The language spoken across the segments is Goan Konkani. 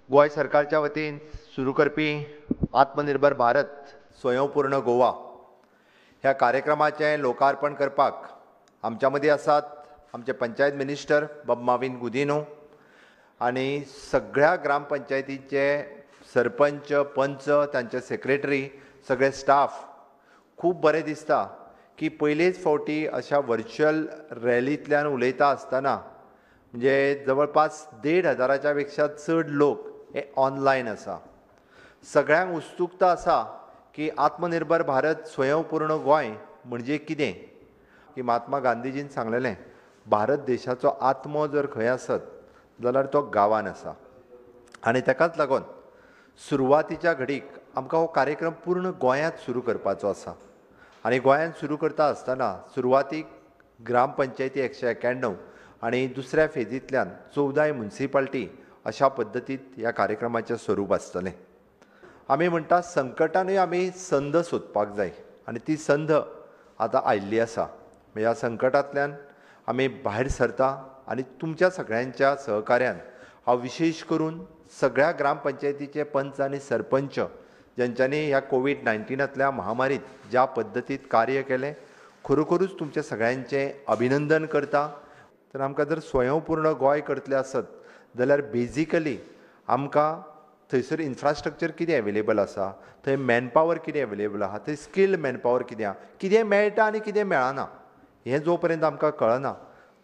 गोंय सरकारच्या वतीन सुरू करपी आत्मनिर्भर भारत स्वयंपूर्ण गोवा ह्या कार्यक्रमाचें लोकार्पण करपाक आमच्या मदीं आसात आमचे पंचायत मिनिस्टर बाब माविन गुदिन्हो आनी सगळ्या ग्रामपंचायतींचे सरपंच, पंच, तांचे सेक्रेटरी, सगळे स्टाफ. खूब बरें दिसता की पयलेच फावटी अशा व्हर्च्युअल रॅलींतल्यान उलयता आसतना म्हणजे जवळपास 1,500 पेक्षा चड लोक हे ऑनलायन आसा. सगळ्यांक उत्सुकता आसा की आत्मनिर्भर भारत स्वयंपूर्ण गोंय म्हणजे कितें. की महात्मा गांधीजीन सांगलेलें, भारत देशाचो आत्मो जर खंय आसत जाल्यार तो गांवान आसा. आनी ताकाच लागून सुरवातीच्या घडीक आमकां हो कार्यक्रम पूर्ण गोंयांत सुरू करपाचो आसा. आनी गोंयांत सुरू करता आसतना सुरवातीक ग्रामपंचायती 191 आनी दुसऱ्या फेजींतल्यान 14 म्युनिसिपालिटी अशा पद्दतीत ह्या कार्यक्रमाचें स्वरूप आसतलें. आमी म्हणटा संकटानूय आमी संद सोदपाक जाय आनी ती संद आतां आयिल्ली आसा. ह्या संकटांतल्यान आमी भायर सरता आनी तुमच्या सगळ्यांच्या सहकार्यान हांव विशेश करून सगळ्या ग्रामपंचायतीचे पंच आनी सरपंच ज्यांच्यांनी ह्या कोवीड-19तल्या महामारीत ज्या पद्दतीत कार्य केलें, खरोखरूच तुमच्या सगळ्यांचें अभिनंदन करता. तर आमकां जर स्वयंपूर्ण गोंय करतले आसत जाल्यार बेजिकली आमकां थंयसर इन्फ्रास्ट्रक्चर कितें एवेलेबल आसा, थंय मॅनपावर कितें एवेलेबल आसा, थंय स्किल्ड मॅनपावर कितें आसा, कितें मेळटा आनी कितें मेळना हें जो पर्यंत आमकां कळना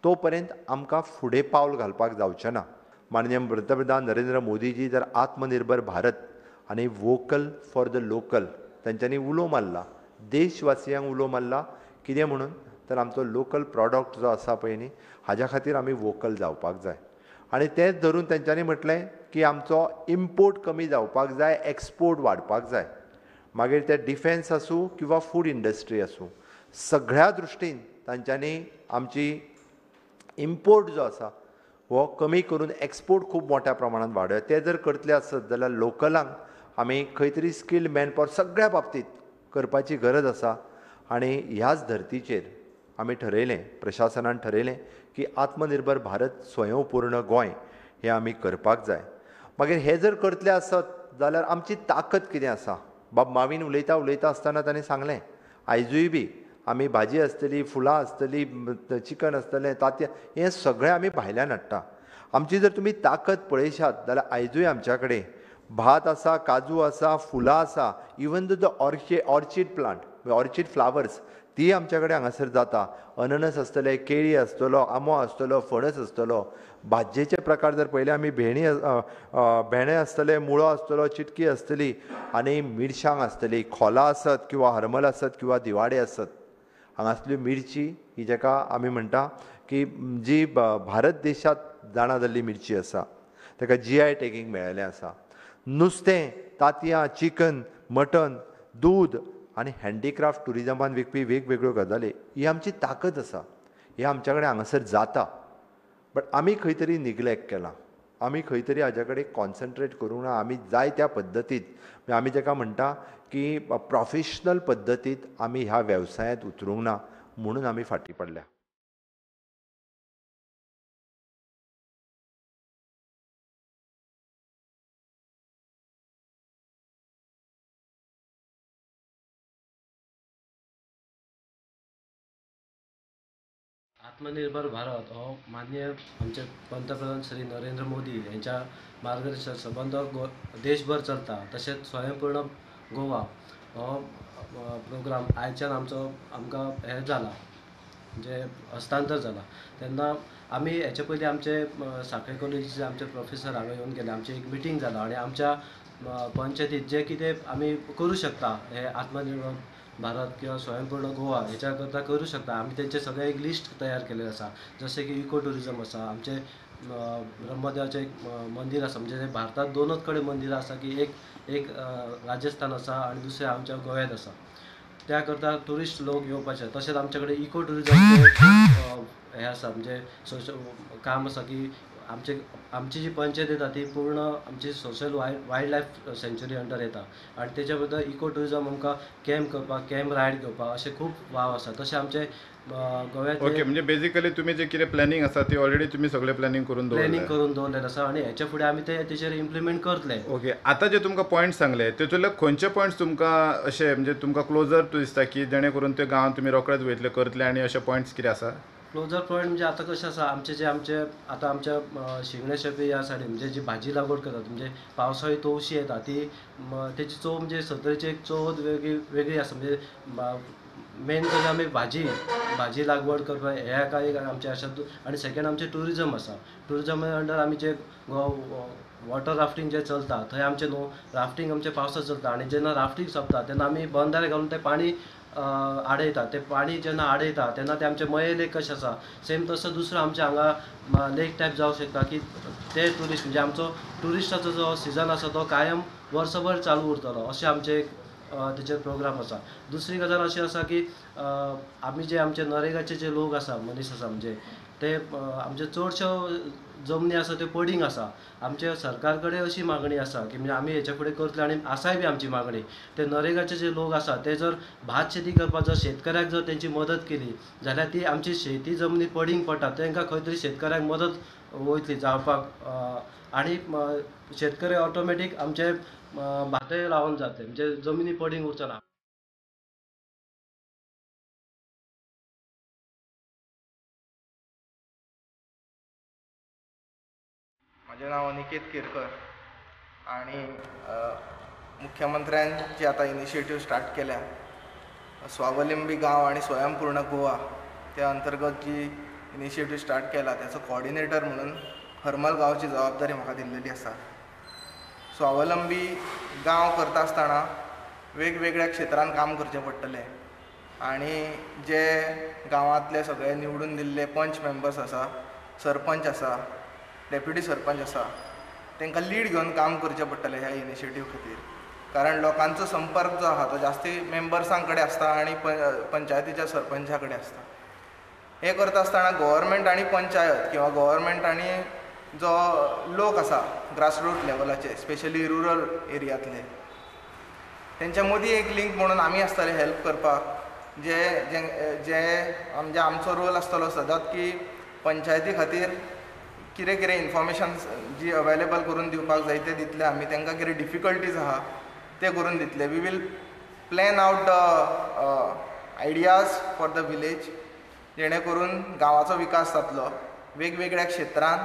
तो पर्यंत आमकां फुडें पावल घालपाक जावचें ना. माननीय पंतप्रधान नरेंद्र मोदीजी जर आत्मनिर्भर भारत आनी वोकल फॉर the local तांच्यांनी उलो मारला, देशवासियांक उलो मारला कितें म्हणून, तर आमचो लोकल प्रॉडक्ट जो आसा पळय न्ही हाज्या खातीर आमी वोकल जावपाक जाय. आनी तेंच धरून तांच्यांनी म्हटलें की आमचो इम्पोर्ट कमी जावपाक जाय, एक्सपोर्ट वाडपाक जाय. मागीर ते डिफेन्स आसूं किंवा फूड इंडस्ट्री आसूं, सगळ्या दृश्टीन तांच्यांनी आमची इम्पोर्ट जो आसा हो कमी करून एक्सपोर्ट खूब मोठ्या प्रमाणात वाडोवया. ते जर करतले आसत जाल्यार लोकलांक आमी खंय तरी स्किल्ड मॅनपावर सगळ्या बाबतींत करपाची गरज आसा. आनी ह्याच धर्तीचेर आमी ठरयलें, प्रशासनान ठरयलें की आत्मनिर्भर भारत स्वयंपूर्ण गोंय हें आमी करपाक जाय. मागीर हें जर करतले आसत जाल्यार आमची ताकद कितें आसा. बाब मावीन उलयता उलयता आसतना ताणें सांगलें, आयजूय बी आमी भाजी आसतली, फुलां आसतली, चिकन आसतलें, तांतयां, हें सगळें आमी भायल्यान हाडटा. आमची जर तुमी ताकद पळयशात जाल्यार आयजूय आमच्या कडेन भात आसा, काजू आसा, फुलां आसा, even the orchid plant, orchid flowers ती आमच्या कडेन हांगासर जाता. अननस आसतले, केळी आसतलो, आंबो आसतलो, फणस आसतलो. भाजयेचे प्रकार जर पळयले आमी भेणी भेंडे आसतले, मुळो आसतलो, चिटकी आसतली आनी मिरसांग आसतली, खोला आसत किंवा हरमल आसत किंवा दिवाडे आसत. हांगासली मिरची ही जाका आमी म्हणटा की जी भारत देशांत जाणा जाल्ली मिरची आसा, ताका GI tagging मेळिल्लें आसा. नुस्तें, तांतयां, चिकन, मटन, दूद आनी हँडीक्राफ्ट ट्युरिजमान विकपी वेगवेगळ्यो गजाली ही आमची ताकद आसा. हें आमच्या कडेन हांगासर जाता, बट आमी खंय तरी निग्लेक्ट केलां, आमी खंय तरी हाज्या कडेन कॉन्सन्ट्रेट करूंक ना. आमी जाय त्या पद्दतीत आमी ताका म्हणटा की प्रोफेशनल पद्दतीत आमी ह्या वेवसायांत उतरूंक ना म्हणून आमी फाटीं पडल्या. आत्मनिर्भर भारत हो माननीय आमचे पंतप्रधान श्री नरेंद्र मोदी यांच्या मार्गदर्शन संबंद देशभर चलता. तशेंच स्वयंपूर्ण गोवा हो प्रोग्राम आयच्यान आमचो आमकां हें जाला, म्हणजे हस्तांतर जाला. तेन्ना आमी हेचे पयलीं आमचे साखळे कॉलेजीचे आमचे प्रोफेसर हांगा येवन गेले, आमची एक मिटींग जाला आनी आमच्या पंचायतीत जे कितें आमी करूं शकता हे आत्मनिर्भर भारत किंवा स्वयंपूर्ण गोवा हेच्या करता करूं शकता. आमी तेंचे सगळें एक लिस्ट तयार केल्लें आसा, जशें की इको ट्युरिजम आसा, आमचें ब्रह्मदेवाचें एक मंदीर आसा, म्हणजे भारतांत दोनूच कडेन मंदिरां आसा की एक एक राजस्थान आसा आनी दुसरें आमच्या गोव्यांत आसा. त्या करता ट्युरिस्ट लोक येवपाचे. तशेंच आमचे कडेन इको ट्युरिजम हें आसा, म्हणजे सोशल काम आसा की आमचे आमची जी पंचायत येता ती पूर्ण आमची social wild life sanctuary under येता आनी तेच्या बद्दल इको ट्युरिजम आमकां कॅम्प करपाक, कॅम्प रायड घेवपाक अशें खूब वाव आसा. तशें आमचे गोव्याचे. ओके, म्हणजे बेसिकली तुमी जे कितें प्लॅनिंग आसा ती ऑलरेडी तुमी सगळें प्लॅनिंग करून दवरलें. प्लॅनिंग करून दवरलेलें आसा आनी हेच्या फुडें आमी ते तेचेर इम्प्लिमेंट करतले. ओके, आतां जे तुमकां पॉयंट्स सांगले तेतूंतले खंयचे पॉयंट्स तुमकां अशे म्हणजे तुमकां क्लोजर टू दिसता की जेणे करून ते गांवांत तुमी रोखडेच वयतले करतले आनी अशे पॉयंट्स कितें आसा? क्लोजर पॉयंट म्हणजे आतां कशें आसा आमचे जे आमचे आतां आमच्या शिगणे शेपे ह्या सायडीन म्हणजे जी भाजी लागवड करतात म्हणजे पावसाळी तवशी येता ती तेची चव म्हणजे सत्तरीची एक चव वेगळी वेगळी आसा. म्हणजे मेन करून आमी भाजी लागवड करपाक हे काय आमचें आसा. आनी सेकेंड आमचें ट्युरिजम आसा. ट्युरिजमा अंडर आमी जे वॉटर राफ्टींग जें चलता थंय आमचें न्हू राफ्टींग आमचें पावसांत चलता आनी जेन्ना राफ्टींग सोंपता तेन्ना आमी बंदारे घालून तें पाणी आडयता. तें पाणी जेन्ना आडयता तेन्ना तें आमचें मये लेक कशें आसा सेम तसो दुसरो आमच्या हांगा लेक टायप जावंक शकता की ते ट्युरिस्ट म्हणजे आमचो ट्युरिस्टाचो जो सिजन आसा तो कायम वर्सभर चालू उरतलो अशें आमचें एक तेचेर प्रोग्राम आसा. दुसरी गजाल अशी आसा की आमी जे आमचे नरेगाचे जे लोक आसा मनीस आसा म्हणजे ते आमचे चडश्यो जमनी आसा त्यो पडींग आसा. आमच्या सरकार कडेन अशी मागणी आसा की म्हणजे आमी हेच्या फुडें करतले आनी आसाय बी आमची मागणी ते नरेगाचे जे लोक आसा ते जर भात शेती करपाक जर शेतकऱ्याक जर तेंची मदत केली जाल्यार ती आमची शेती जमनी पडींग पडटा तांकां खंय तरी शेतकऱ्यांक मदत वयतली जावपाक आनी शेतकरी ऑटोमॅटीक आमचे भातय लावन जातले म्हणजे जमनी पडींग उरचो ना. म्हजें नांव अनिकेत केरकर आनी मुख्यमंत्र्यान जी आतां इनिशिएटीव स्टार्ट केल्या स्वावलंबी गांव आनी स्वयंपूर्ण गोवा त्या अंतर्गत जी इनिशिएटीव स्टार्ट केला त्याचो कॉर्डिनेटर म्हणून हरमल गांवची जबाबदारी म्हाका दिल्लेली आसा. स्वावलंबी गांव करता आसतना वेगवेगळ्या क्षेत्रांत काम करचें पडटलें आनी जे गांवांतले सगळे निवडून दिल्ले पंच मेंबर्स आसा, सरपंच आसा, डेप्युटी सरपंच आसा तांकां लीड घेवन काम करचें पडटलें ह्या इनिशिएटीव खातीर. कारण लोकांचो संपर्क जो आसा तो जास्ती मेंबर्सां कडेन आसता आनी पंचायतीच्या सरपंचा कडेन आसता. हें करता आसतना गव्हर्मेंट आनी पंचायत किंवा गव्हर्मेंट आनी जो लोक आसा ग्रासरूट लेवलाचे स्पेशली रुरल एरियांतले तेंच्या मदीं एक लिंक म्हणून आमी आसतले हेल्प करपाक. जे जे म्हणजे आमचो रोल आसतलो सदांच की पंचायती खातीर कितें कितें इन्फॉर्मेशन जी अवेलेबल करून दिवपाक जाय तें दितले आमी. तांकां कितें डिफिकल्टीज आहा तें करून दितले. We will plan out the ideas for the village जेणे करून गांवाचो विकास जातलो वेगवेगळ्या क्षेत्रांत.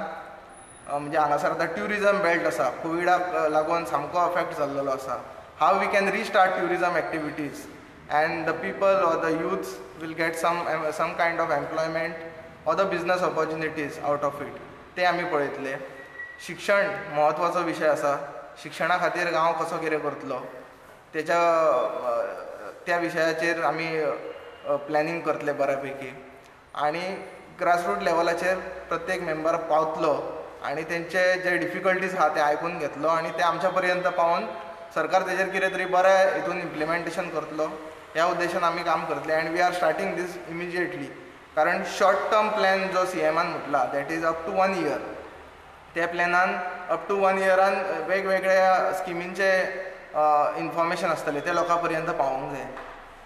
म्हणजे हांगासर आतां ट्युरिजम बेल्ट आसा, कोविडाक लागून सामको अफेक्ट जाल्लेलो आसा. How we can restart tourism activities and the people or the youths will get some kind of employment or the business opportunities out of it ते आमी पळयतले. शिक्षण म्हत्वाचो विशय आसा. शिक्षणा खातीर गांव कसो कितें करतलो तेच्या त्या विशयाचेर आमी प्लॅनिंग करतले बऱ्या पैकी आनी ग्रासरूट लेवलाचेर प्रत्येक मेंबर पावतलो आनी तेंचे जे डिफिकल्टीज आहा ते आयकून घेतलो आनी ते आमच्या पर्यंत पावोवन सरकार तेजेर कितें तरी बरें हितून इम्प्लिमेंटेशन करतलो ह्या उद्देशान आमी काम करतले. And we are starting this immediately कारण शॉर्ट टर्म प्लॅन जो सी एमान म्हटला that is up to 1 year. त्या प्लॅनान अप टू 1 इयरान वेगवेगळ्या स्किमींचे इन्फॉर्मेशन आसतलें तें लोकां पर्यंत पावोवंक जाय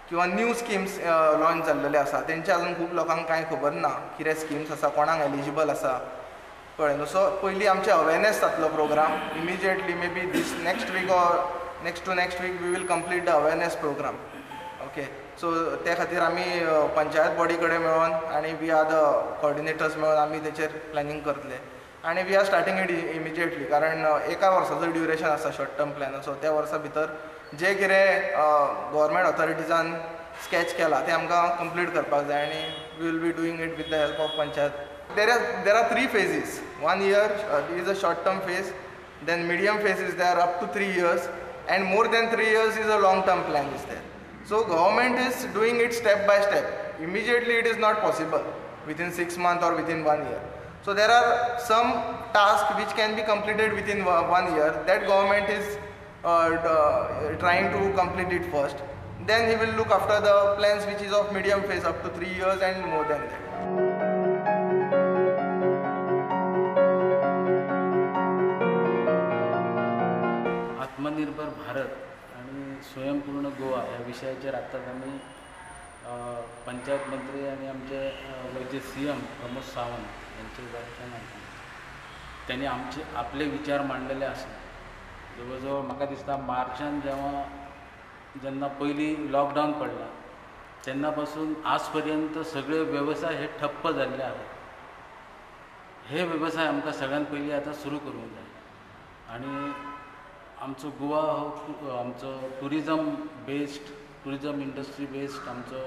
किंवा न्यू स्किम्स लॉन्च जाल्लेले आसा तेंचे अजून खूब लोकांक कांय खबर ना कितें स्किम्स आसा, कोणाक एलिजिबल आसा, कळ्ळें न्हू. सो पयलीं आमचें अवेरनेस जातलो program immediately maybe this next week or next to next week we will complete the awareness program. Okay, so त्या खातीर आमी पंचायत बॉडी कडेन मेळोन आनी we are the coordinators मेळोन आमी तेचेर प्लॅनिंग करतले आनी we are starting it immediately कारण एका वर्साचो ड्युरेशन आसा शॉर्ट टर्म प्लॅनाचो. त्या वर्सा भितर जें कितें गव्हर्मेंट ऑथॉरिटीजान स्कॅच केला तें आमकां कंप्लीट करपाक जाय आनी we will be doing it with the help of panchayat. There are 3 phases. 1 year is a short term phase, then medium phase is there up to 3 years and more than 3 years is a long term plan is there. So government is doing it step by step. Immediately it is not possible within 6 months or within 1 year. So there are some tasks which can be completed within 1 year that government is trying to complete it first. Then he will look after the plans which is of medium phase up to 3 years and more than that. आत्मनिर्भर भारत आणि स्वयंपूर्ण गोवा ह्या विशयाचेर आत्ताच आमी पंचायत मंत्री आनी आमचे गोंयचे CM Pramod Sawant यांचे व्याख्यान आयकलें. त्यांनी आमचे आपले विचार मांडलेले आसा. जवळ जवळ म्हाका दिसता मार्चान जेव्हा जेन्ना पयलीं लॉकडावन पडला तेन्ना पासून आज पर्यंत सगळे वेवसाय हे ठप्प जाल्ले आहात. हे वेवसाय आमकां सगळ्यान पयलीं आतां सुरू करूंक जाय आनी आमचो गोवा हो आमचो tourism based, tourism industry based आमचो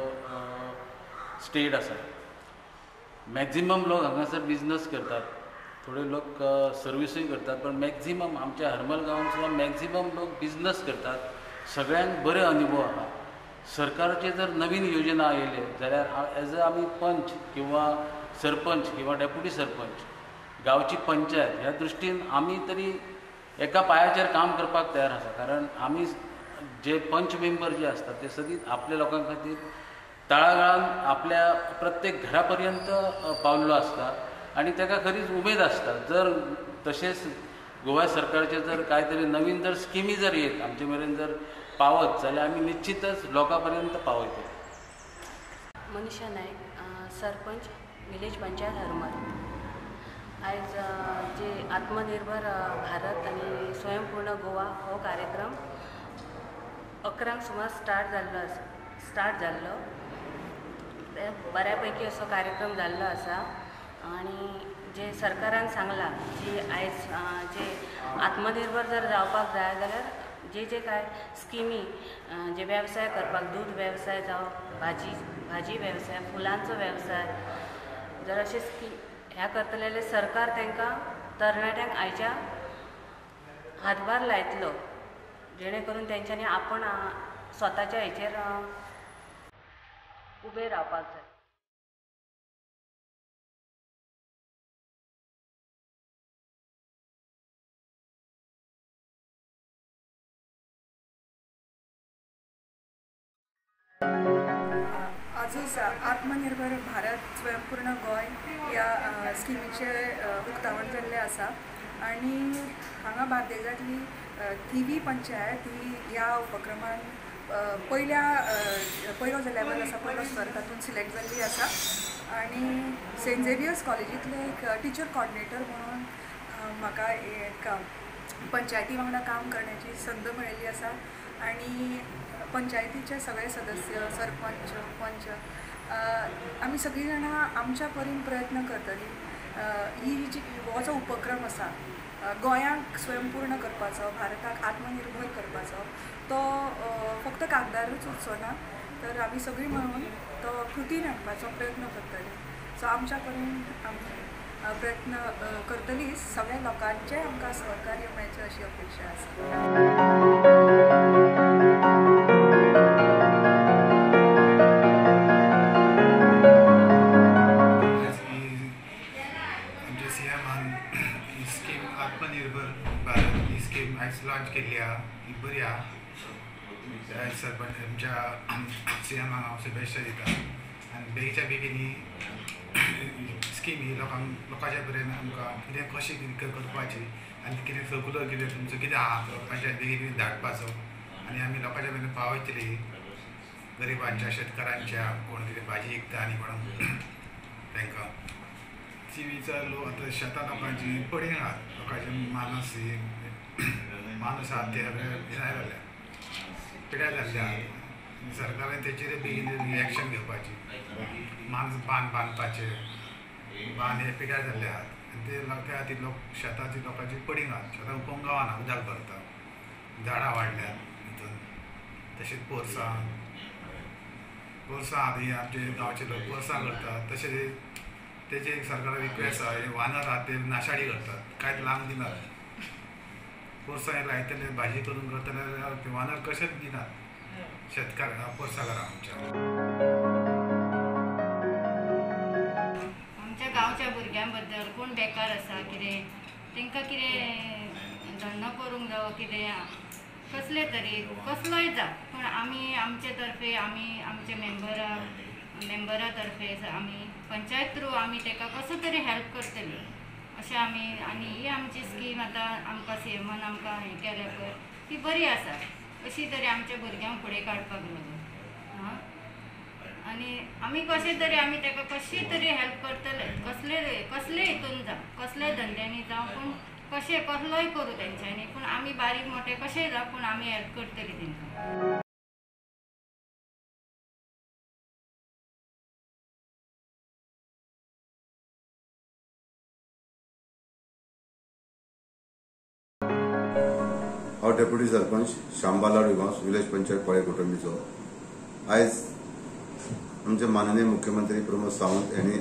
स्टेट आसा. मॅक्झिमम लोक हांगासर बिजनस करतात, थोडे लोक सर्विसूय करतात, पण मॅक्झिमम आमच्या हरमल गांवांत सुद्दां मॅक्झिमम लोक बिजनस करतात. सगळ्यांक बरे अनुभव आहा. सरकाराचे जर नवीन योजना आयले जाल्यार एज अ आमी पंच किंवा सरपंच किंवा डेप्युटी सरपंच, गांवची पंचायत ह्या दृश्टीन आमी तरी एका पांयाचेर काम करपाक तयार आसा. कारण आमी जे पंच मेंबर जे आसतात ते सदींच आपल्या लोकां खातीर तळागाळान आपल्या प्रत्येक घरा पर्यंत पावल्लो आसता आनी ताका खरीच उमेद आसता. जर तशेंच गोवा सरकारचे जर कांय तरी नवीन जर स्किमी जर येत आमचे मेरेन जर पावत जाल्यार आमी निश्चितच लोकां पर्यंत पावयतले. मनीषा नायक, सरपंच, विलेज पंचायत हरमल. आयज जे आत्मनिर्भर भारत आनी स्वयंपूर्ण गोवा हो कार्यक्रम 11 सुमार स्टार्ट जाल्लो ते बऱ्या पैकी असो कार्यक्रम जाल्लो आसा. आनी जे सरकारान सांगलां जी आयज जे आत्मनिर्भर जर जावपाक जाय जाल्यार जे जे कांय स्किमी जे वेवसाय करपाक, दूद वेवसाय जावं, भाजी वेवसाय, फुलांचो वेवसाय, जर अशे स्कीम ह्या करतले जाल्यार सरकार तांकां तरणाट्यांक आयच्या हातभार लायतलो, जेणे करून तेंच्यांनी आपण स्वताच्या हेचेर उबे रावपाक जाय. आजूच आत्मनिर्भर भारत स्वयंपूर्ण गोंय ह्या स्किमीचें उक्तावण जाल्लें आसा आनी हांगा बार्देजांतली थिवी पंचायत ही ह्या उपक्रमान पयलो जो लेवल आसा, पयलो स्तर तातूंत सिलेक्ट जाल्ली आसा. आनी सेंट झेवियर्स कॉलेजींतले एक टिचर कॉर्डिनेटर म्हणून म्हाका एक पंचायती वांगडा काम करण्याची संद मेळिल्ली आसा. आनी पंचायतीचे सगळे सदस्य, सरपंच, पंच आमी सगळीं जाणां आमच्या परीन प्रयत्न करतलीं. ही जी हो जो उपक्रम आसा गोंयांक स्वयंपूर्ण करपाचो, भारताक आत्मनिर्भर करपाचो, तो फक्त कागदारूच उरचो ना, तर आमी सगळीं मेळून तो कृतीन हाडपाचो प्रयत्न करतलीं. सो आमच्या परीन आमी प्रयत्न करतलीं. सगळ्या लोकांचें आमकां सहकार्य मेळचें अशी अपेक्षा आसा. आत्मनिर्भर भारत ही स्कीम आयज लॉंच केल्ली आहा, ती बरी आहा. आयज सरपंच आमच्या CMाक हांव शुभेच्छा दिता आनी बेगीच्या बेगीन ही स्कीम ही लोकांक लोकांच्या पर्यंत आमकां कितें कशें कितें करपाची आनी कितें सर्कुलर कितें तुमचो कितें आहा तो पंचायत बेगीन बेगीन धाडपाचो आनी आमी लोकांच्या पर्यंत पावयतली. गरिबांच्या, शेतकारांच्या, कोण कितें भाजी विकता आनी कोण तांकां थिवीचा लोक आतां शेतां लोकांची पडींग आहात, लोकांचे मानस मानस आहात ते सगळे हे जाल्ले, पिड्यार जाल्ले आहात. सरकारान तेचेर बेगीन एक्शन घेवपाची. मानस बांद बांदपाचे, बांद हे पिड्यार जाल्ले आहात आनी ते त्या खातीर लोक शेतांची लोकांची पडींग आहात. शेतां उपंग गांवाना उदक भरता, झाडां वाडल्यात हितून. तशेंच पोरसां पोरसां आहात, ही आमचे गांवचे लोक पोरसां करतात. तशेंच तेजे एक सरकारा रिक्वेस्ट आहा, हे वानर आहात ते नाशाडी करतात, कांयच लावंक दिनात. पोरसां हे लायतले भाजी करून करतले जाल्यार ते वानर कशेंच दिनात शेतकार पोरसाकारां आमच्या. आमच्या गांवच्या भुरग्यां बद्दल कोण बेकार आसा कितें तांकां कितें धंदो करूंक जावो कितें कसले तरी कसलोय जावं, पूण आमी आमचे तर्फे आमी आमचे मेंबरा तर्फे आमी पंचायत थ्रू आमी ताका कसो तरी हेल्प करतली अशें आमी. आनी ही आमची स्कीम आतां आमकां CMान आमकां हें केल्या पळय ती बरी आसा, अशी तरी आमच्या भुरग्यांक फुडें काडपाक लागून. आं, आनी आमी कशें तरी आमी ताका कशी तरी हेल्प करतले, कसले कसले हितून जावं, कसले धंद्यांनी जावं, पूण कशें कसलोय करूं तेंच्यांनी, पूण आमी बारीक मोटे कशें जावं पूण आमी हेल्प करतली तेंकां. हांव डेप्युटी सरपंच शांबालाड विगांस, विलेज पंचायत पाळी कुटुंबीचो. आयज आमचे माननीय मुख्यमंत्री प्रमोद सावंत यांनी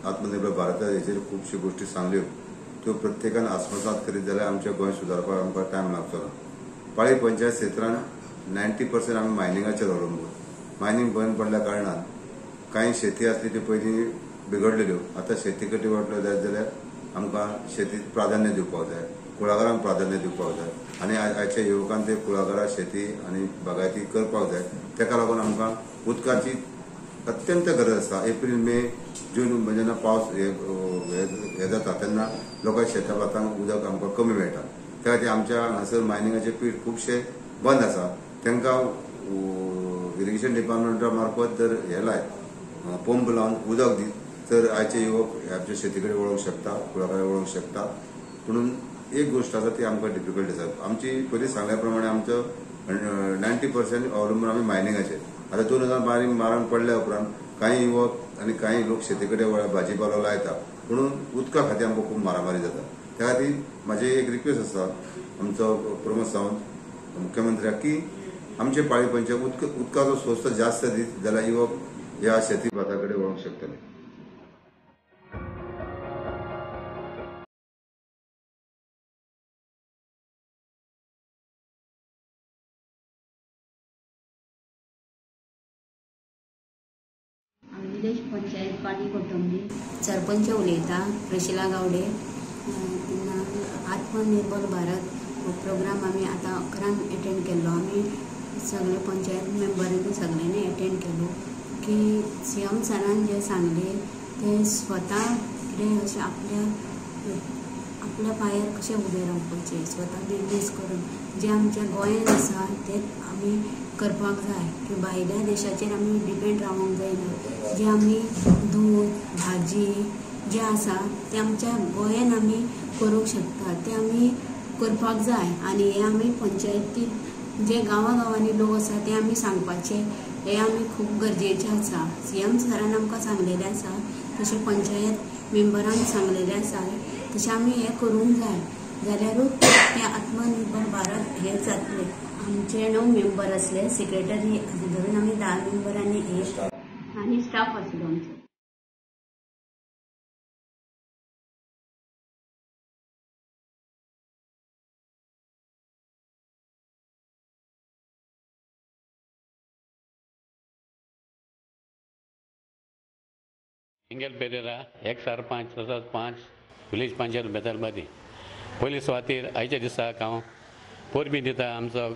आत्मनिर्भर भारत हेचेर खुबश्यो गोश्टी सांगल्यो, त्यो प्रत्येकान आत्मसात करीत जाल्यार आमचें गोंय सुदारपाक आमकां टायम लागचो ना. पाळी पंचायत क्षेत्रान 90% आमी मायनिंगाचेर अवलंबून. मायनिंग बंद पडल्या कारणान कांय शेती आसली ती पयलीं बिगडलेल्यो, आतां शेती कडेन वाटलो जायत जाल्यार आमकां शेतीक प्राधान्य दिवपाक जाय, कुळागरांक प्राधान्य दिवपाक जाय आनी आयच्या युवकान ते कुळागरां शेती आनी बागायती करपाक जाय. ताका लागून आमकां उदकाची अत्यंत गरज आसा. एप्रील मे जून जेन्ना पावस हे जाता तेन्ना लोकांक शेतां भातांक उदक आमकां कमी मेळटा. त्या खातीर आमच्या हांगासर मायनिंगाचे पीठ खुबशे बंद आसा. तांकां इरिगेशन डिपार्टमेंटा मार्फत जर हे लायत पंप लावन उदक दीत तर आयचे युवक आमच्या शेती कडेन वळोवंक शकता, कुळागरां वळोवंक शकता. पुणून एक गोश्ट आसा ती आमकां डिफिकल्ट आसा. आमची पयलीं सांगल्या प्रमाणे आमचो 90% अवलंबून आमी मायनिंगाचेर. आतां 2012 मारण पडल्या उपरांत कांय युवक आनी कांय लोक शेती कडेन वळ्ळे, भाजीपालो लायता, पुणून उदका खातीर आमकां खूब मारामारी जाता. त्या खातीर म्हाजी एक रिक्वेस्ट आसा आमचो प्रमोद सावंत मुख्यमंत्र्याक की आमचे पाळी पंचायत उदकाचो सोर्स जास्त दीत जाल्यार युवक ह्या शेती भाता कडेन वळोवंक शकतले. विलेज पंचायत पाणी कोटंबी सरपंच उलयता प्रशिला गावडे. आत्मनिर्भर भारत हो प्रोग्राम आमी आतां 11 एटेंड केल्लो. आमी सगळे पंचायत मेंबरांनी सगळ्यांनी एटेंड केलो की सी एम सरान जें सांगलें तें स्वता कितें अशें आपल्या आपल्या पांयार कशें उबें रावपाचें, स्वता बिजनेस करून जें आमच्या गोंयांत आसा तें आमी करपाक जाय की भायल्या देशाचेर आमी डिपेंड रावंक जायना. जें आमी दूद भाजी जें आसा तें आमच्या गोंयांत आमी करूंक शकता, तें आमी करपाक जाय. आनी हें आमी पंचायतीन जे गांवां गांवांनी लोक आसा ते आमी सांगपाचें, हें आमी खूब गरजेचें आसा. सी एम सरान आमकां सांगलेलें आसा, तशें पंचायत मेंबरांक सांगलेलें आसा, तशें आमी हें करूंक जाय जाल्यारूच तें आत्मनिर्भर भारत हें जातलें. आमचे 9 मेंबर आसले, सेक्रेटरी धरून आमी 10 मेंबरांनी एक आनी स्टाफ आसलो आमचो. एंगेल पेरेरा, एक सरपंच तसोच 5 विलेज पंचायत बेतालबादी. पयले सुवातेर आयच्या दिसाक हांव परबीं दिता आमचो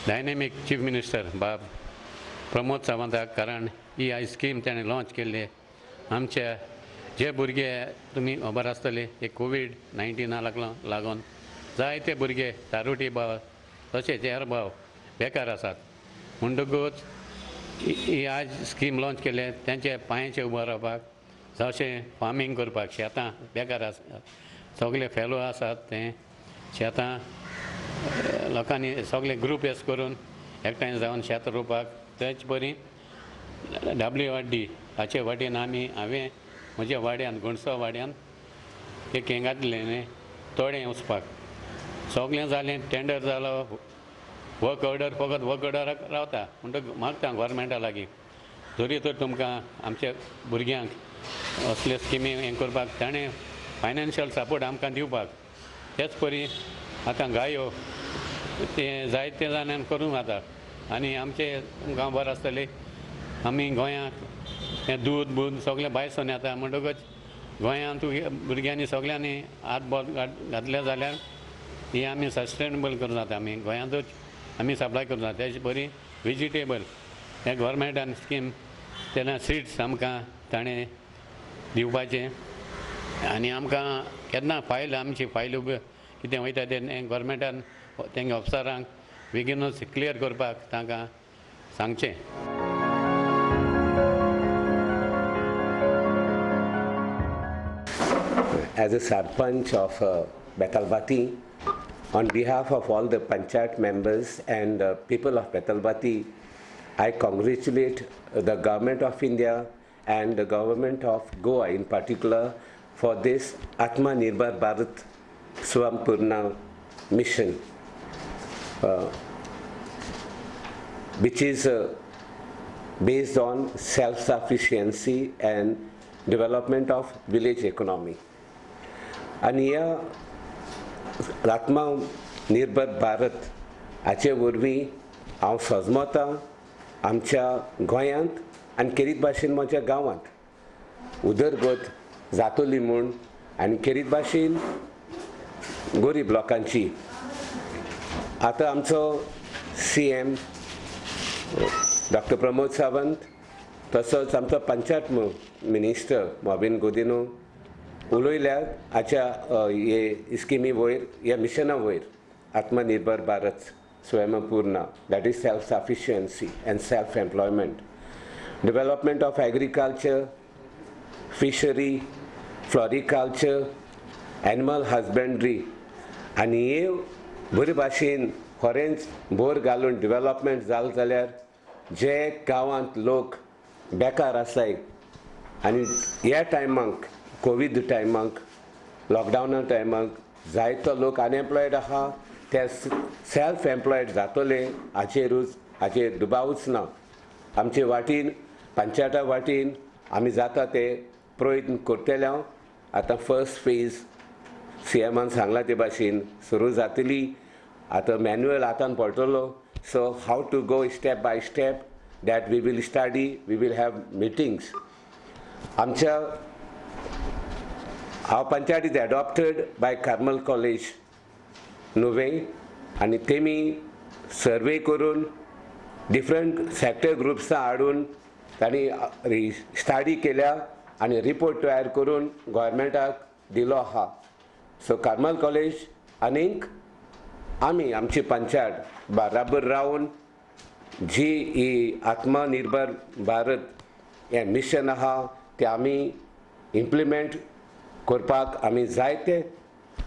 डायनेमीक चीफ मिनिस्टर बाब प्रमोद सावंताक, कारण ही आयज स्कीम ताणें लॉंच केल्ली. आमच्या जे भुरगे तुमी खबर आसतले हे कोवीड-19 लागून जायते भुरगे तारुटी भाव तशेंच हेर भाव बेकार आसात. म्हणटकूच ही आज स्कीम लॉंच केले तांच्या पांयाचेर उबो रावपाक, जशें फार्मींग करपाक, शेतां बेकार आसात सगळे फेलो आसात ते शेतां लोकांनी सगळे ग्रूप एस करून एकठांय जावन शेत रोवपाक. तेच परी WRD हाचे वाटेन आमी हांवें म्हज्या वाड्यान गुणसो वाड्यान एक हें घातलें न्ही तोडें वचपाक. सगळें जालें, टेंडर जालो, वर्क ऑर्डर फकत वर्क ऑर्डराक रावता. म्हणटकच मागता गोवोरमेंटा लागीं जरी तर तुमकां आमच्या भुरग्यांक असले स्किमी हें करपाक ताणें फायनान्शियल सपोर्ट आमकां दिवपाक. तेच परी आतां गायो ते जायते जाणांक करूंक जाता. आनी आमचे तुमकां बरें आसतलें आमी गोंयांत हें दूद बूद सगळें भायर सरून येता. म्हणटकच गोंयांत भुरग्यांनी सगळ्यांनी हात बोट घातले जाल्यार ही आमी सस्टेनेबल करूं जाता. आमी गोंयांतूच आमी सप्लाय करूं जाता. तेच परी वेजिटेबल हे गोवोरमेंटान स्कीम तेन्ना सिड्स आमकां ताणें दिवपाचें आनी आमकां केन्ना फायल आमची फायल कितें वयता तें गोवोरमेंटान तेंगे ऑफिसरांक बेगीनूच क्लियर करपाक तांकां सांगचें. As a sarpanch of Betalbatim, on behalf of all the panchayat members and the people of Betalbatim, I congratulate the government of India and the government of Goa in particular for this Atmanirbhar Bharat Swampurna mission, which is based on self-sufficiency and development of village economy. आनी ह्या आत्मनिर्भर भारत हाचे वरवीं हांव सजमता आमच्या गोंयांत आनी खेरीत भाशेन म्हज्या गांवांत उदरगत जातली म्हूण आनी खेरीत भाशेन गरीब लोकांची. आतां आमचो CM doctor Pramod Sawant तसोच आमचो पंचायत मिनिस्टर मॉविन गुदिन्हो उलयल्यात हाच्या हे स्किमी वयर, ह्या मिशना वयर, Atmanirbhar Bharat Swayampurna, that is self sufficiency and self employment, development of agriculture, fishery, floriculture, animal husbandry आनी हे बरे भाशेन खरेंच भर घालून डेवलपमेंट जालें जाल्यार जे गांवांत लोक बेकार आसाय आनी ह्या टायमाक कोवीड टायमाक लॉकडावना टायमाक जायतो लोक अनएम्प्लॉयड आहा ते सेल्फ एम्प्लॉयड जातले हाचेरूच हाचेर दुबावूच ना. आमचे वाटेन पंचायता वाटेन आमी जाता ते प्रयत्न करतले. हांव आतां फर्स्ट फेज CMान सांगला ते भाशेन सुरू जातली. आतां मॅन्युअल हातान पडटलो. So how to go step by step that we will study, we will have meetings. आमच्या हांव panchayat is adopted by Carmel college Nuvem आनी तेमी सर्वे करून डिफरंट सेक्टर ग्रुप्सां हाडून तांणी स्टडी केल्या आनी रिपोर्ट तयार करून गोवोरमेंटाक दिलो आहा. सो कार्मल कॉलेज आनीक आमी आमची पंचायत बराबर रावन जी ही आत्मनिर्भर भारत हें मिशन आहा तें आमी इम्प्लिमेंट करपाक आमी जायते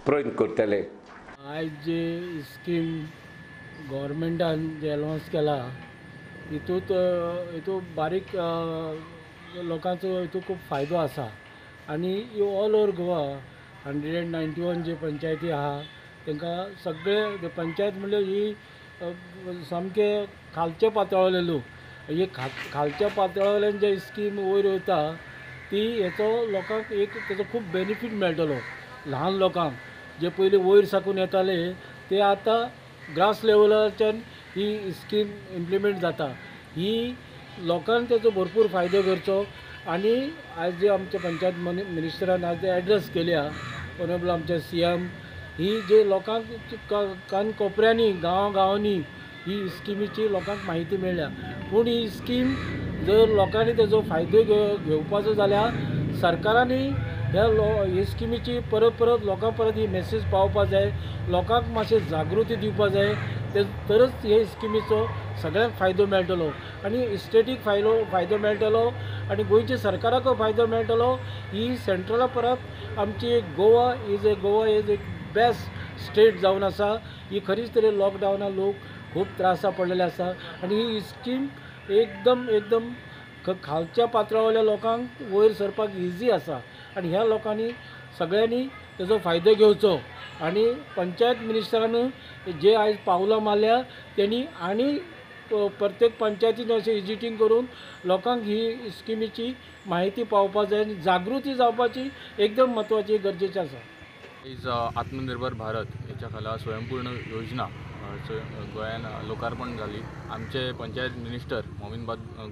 प्रयत्न करतले. आयज जी स्कीम गव्हर्मेंटान जे अनावन्स केला हितूंत हितूंत बारीक लोकांचो हितूंत खूब फायदो आसा आनी ऑल ओवर गोवा 191 जे पंचायती आहा तांकां सगळे पंचायत म्हणल्यार ही सामके खालच्या पातळावयले लोक, ही खालच्या पातळावयल्यान जे स्कीम वयर वता ती हेचो लोकांक एक तेचो खूब बेनिफीट मेळटलो. ल्हान लोकांक जे पयलीं वयर साकून येताले ते आतां ग्रास लेवलाच्यान ही स्कीम इम्प्लिमेंट जाता. ही लोकांक तेचो भरपूर फायदो करचो आनी आयज जे आमच्या पंचायत मिनिस्टरान आज एड्रेस केल्या ऑनरेबल आमचे CM ही जे लोकांक कान कोपऱ्यांनी गांव गांवांनी ही स्किमीची लोकांक म्हायती मेळ्ळ्या. पूण ही स्कीम जर लोकांनी तेजो फायदो घेवपाचो जाल्यार सरकारांनी ह्या हे स्किमीची परत परत लोकां परत ही मॅसेज पावोवपा जाय, लोकांक मातशें जागृती दिवपा जाय ते तरच हे स्किमीचो सगळ्यांक फायदो मेळटलो आनी स्टेटीक फायदो मेळटलो आनी गोंयच्या सरकाराकूय फायदो मेळटलो. ही सेंट्रला परत आमची गोवा is एक बेस्ट स्टेट जावन आसा. ही खरीच तरी लॉकडावनान लोक खूब त्रासा पडलेले आसा आनी ही स्कीम एकदम एकदम खालच्या पातळावयल्या लोकांक वयर सरपाक इजी आसा आनी ह्या लोकांनी सगळ्यांनी तेजो फायदो घेवचो आनी पंचायत मिनिस्टरान जे आयज पावलां मारल्या तेणी आनी प्रत्येक पंचायतीन अशें विजिटींग करून लोकांक ही स्किमीची म्हायती पावोवपा जाय आनी जागृती जावपाची एकदम म्हत्वाची गरजेची आसा. Is आत्मनिर्भर भारत हेच्या खाला स्वयंपूर्ण योजना गोंयान लोकार्पण जाली. आमचे पंचायत मिनिस्टर मॉविन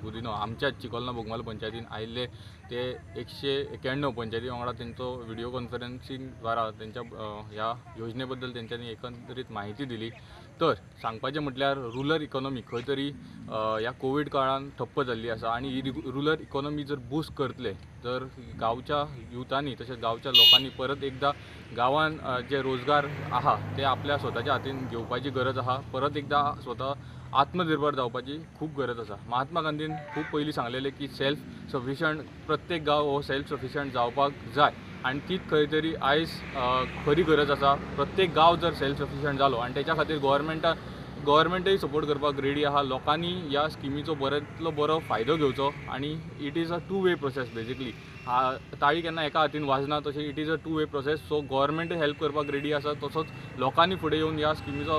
गुदिन्हो आमच्याच चिकोलना बोगमाल पंचायतीन आयिल्ले ते 191 पंचायती वांगडा तेंचो व्हिडियो कॉन्फरन्सिंग द्वारा तेंच्या ह्या योजने बद्दल तेंच्यांनी एकंदरीत म्हायती दिली. तर सांगपाचें म्हटल्यार रुरल इकॉनॉमी खंय तरी ह्या कोवीड काळान ठप्प जाल्ली आसा आनी ही रुरल इकॉनॉमी जर बूस्ट करतले तर गांवच्या युथांनी तशेंच गांवच्या लोकांनी परत एकदां गांवान जे रोजगार आहा ते आपल्या स्वताच्या हातीन घेवपाची गरज आहा. परत एकदां स्वता आत्मनिर्भर जावपाची खूब गरज आसा. महात्मा गांधीन खूब पयलीं सांगलेलें की सेल्फ सफिशंट प्रत्येक गांव हो सेल्फ सफिशंट जावपाक जाय. आनी तीच खंय तरी आयज खरी गरज आसा. प्रत्येक गांव जर सेल्फ सफिशियंट जालो आनी तेच्या खातीर गव्हर्मेंटय सपोर्ट करपाक रेडी आहा. लोकांनी ह्या स्किमीचो बऱ्यांतलो बरो फायदो घेवचो आनी it is a two way process basically. ताळी केन्ना एका हातीन वाजना, तशें it is a two way process. So गव्हर्मेंटय help करपाक रेडी आसा, तसोच लोकांनी फुडें येवन ह्या स्किमीचो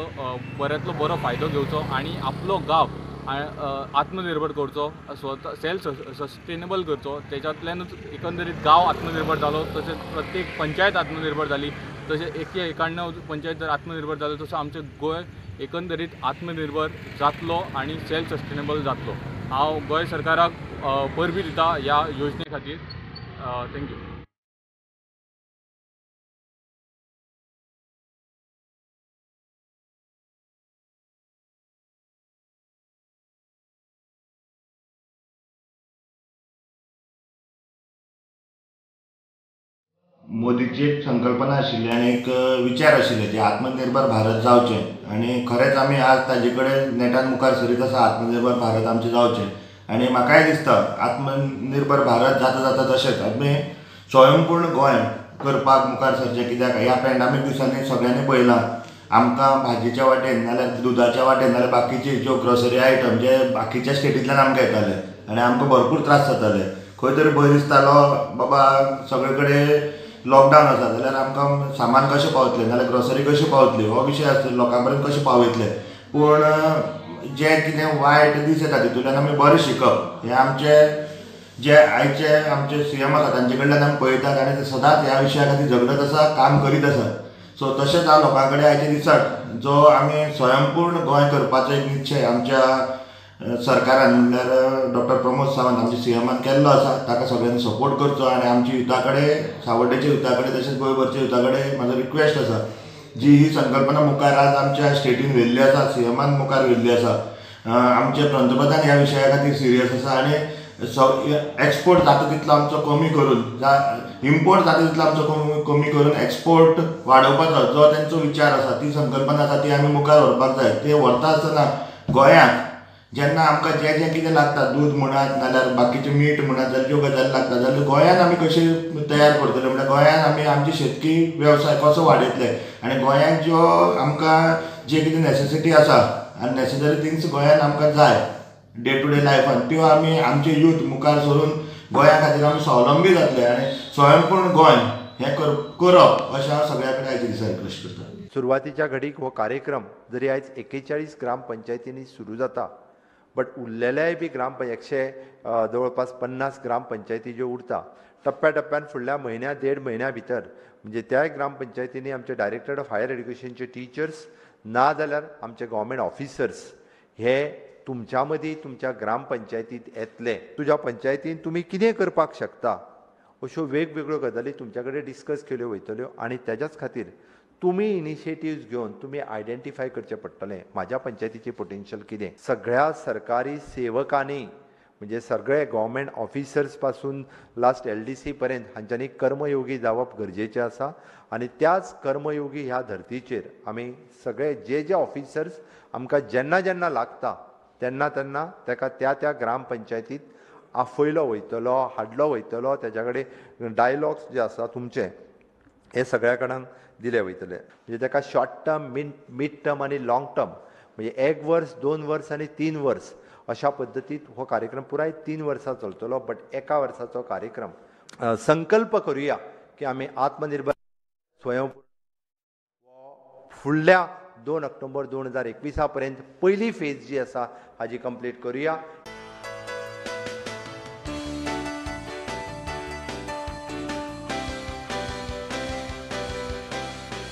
बऱ्यांतलो बरो फायदो घेवचो आनी आपलो गांव आत्मनिर्भर करचो, स्वता सेल्फ सस्टेनेबल करचो. तेच्यातल्यानूच एकंदरीत गांव आत्मनिर्भर जालो, तशेंच प्रत्येक पंचायत आत्मनिर्भर जाली, तशें 191 पंचायत जर आत्मनिर्भर जालो तसो आमचें गोंय एकंदरीत आत्मनिर्भर जातलो आनी सेल्फ सस्टेनेबल जातलो. हांव गोंय सरकाराक परबी दिता ह्या योजने खातीर. Thank you. मोदीची एक संकल्पना आशिल्ली आनी एक विचार आशिल्ले जे आत्मनिर्भर भारत जावचें आनी खरेंच आमी आज ताजे कडेन नेटान मुखार सरीत आसा. आत्मनिर्भर भारत आमचें जावचें आनी म्हाकाय दिसता आत्मनिर्भर भारत जाता जाता तशेंच आमी स्वयंपूर्ण गोंय करपाक मुखार सरचें. कित्याक ह्या पॅन्डेमीक दिसांनी सगळ्यांनी पळयलां आमकां भाजयेच्या वाटेन नाल्यार दुदाच्या वाटेन नाल्यार बाकीचे ज्यो ग्रोसरी आयटम जे बाकीच्या स्टेटींतल्यान आमकां येताले आनी आमकां भरपूर त्रास जाताले. खंय तरी भंय दिसतालो बाबा सगळे कडेन लॉकडावन आसा जाल्यार आमकां सामान कशें पावतलें नाल्यार ग्रोसरी कशी पावतली हो विशय आसता, लोकां पर्यंत कशें पावयतले. पूण जें कितें वायट दीस येता तितूंतल्यान आमी बरें शिकप हें आमचे जे आयचे आमचे सीएम आसा तांचे कडल्यान आमी पळयतात आनी ते सदांच ह्या विशया खातीर झगडत आसा, काम करीत आसा. सो तशेंच हांव लोकां कडेन आयच्या दिसाक जो आमी स्वयंपूर्ण गोंय करपाचो एक निश्चय आमच्या सरकारान म्हणल्यार डॉक्टर प्रमोद सावंत आमच्या सीएमान केल्लो आसा ताका सगळ्यांनी सपोर्ट करचो आनी आमच्या युथा कडेन, सावड्डेच्या युथा कडेन तशेंच गोंयभरच्या युथा कडेन म्हाजो रिक्वेस्ट आसा जी ही संकल्पना मुखार आज आमच्या स्टेटीन व्हेल्ली आसा, सीएमान मुखार व्हेल्ली आसा, आमचे पंतप्रधान ह्या विशया खातीर सिरियस आसा आनी एक्सपोर्ट जाता तितलो आमचो कमी करून, इम्पोर्ट जाता तितलो आमचो कमी करून एक्सपोर्ट वाडोवपाचो जो तेंचो विचार आसा, ती संकल्पना आसा ती आमी मुखार व्हरपाक जाय. ते व्हरता आसतना गोंयांत जेन्ना आमकां जें जें कितें लागता, दूद म्हणात नाल्यार बाकीचें मीठ म्हणात, जाल्यार ज्यो गजाली लागता जाल्यार गोंयांत आमी कशें तयार करतले, म्हणल्यार गोंयांत आमी आमची शेतकी वेवसाय कसो वाडयतले आनी गोंयांत ज्यो आमकां जें कितें नॅसेसिटी आसा आनी नॅसेसरी थिंग्स गोंयांत आमकां जाय डे टू डे लायफान त्यो आमी आमचे यूथ मुखार सरून गोंया खातीर आमी स्वावलंबी जातले आनी स्वयंपूर्ण गोंय हें करप अशें हांव सगळ्या कडेन आयच्या दिसा रिक्वेस्ट करता. सुरवातीच्या घडीक हो कार्यक्रम जरी आयज 41 ग्रामपंचायतींनी सुरू जाता बट उरलेल्याय बी ग्रामपंचायत जवळपास 50 ग्रामपंचायती ज्यो उरता टप्प्या टप्प्यान फुडल्या म्हयन्या देड म्हयन्या भितर म्हणजे त्याय ग्रामपंचायतींनी आमचे डायरेक्टर ऑफ हायर एड्युकेशनचे टिचर्स ना जाल्यार आमचे गव्हर्मेंट ऑफिसर्स हे तुमच्या मदीं तुमच्या ग्रामपंचायतींत येतले. तुज्या पंचायतीन तुमी कितें करपाक शकता अश्यो वेगवेगळ्यो गजाली तुमच्या कडेन डिस्कस केल्यो वयतल्यो आनी तेज्याच खातीर तुमी इनिशिएटिव्स घेवन तुमी आयडेंटिफाय करचें पडटलें म्हाज्या पंचायतीचें पोटेन्शियल कितें. सगळ्या सरकारी सेवकांनी म्हणजे सगळे गव्हर्मेंट ऑफिसर्स पासून लास्ट LDC पर्यंत हांच्यांनी कर्मयोगी जावप गरजेचें आसा आनी त्याच कर्मयोगी ह्या धर्तीचेर आमी सगळे जे जे ऑफिसर्स आमकां जेन्ना जेन्ना लागता तेन्ना तेन्ना ताका त्या त्या ग्रामपंचायतीत आफयलो वयतलो, हाडलो वयतलो, तेज्या कडेन डायलॉग्स जे आसा तुमचे हे सगळ्या कडेन दिले वयतले. म्हणजे ताका शॉर्ट टर्म, मिड टर्म आनी लाँग टर्म म्हणजे 1 वर्स, 2 वर्स आनी 3 वर्स अशा पद्दतीत हो कार्यक्रम पुराय 3 वर्सां चलतलो. बट 1 वर्साचो कार्यक्रम संकल्प करुया की आमी आत्मनिर्भर स्वयंपूर्ण फुडल्या 2 ऑक्टोबर 2021 पर्यंत पयली फेज जी आसा हाजी कंप्लीट करुया.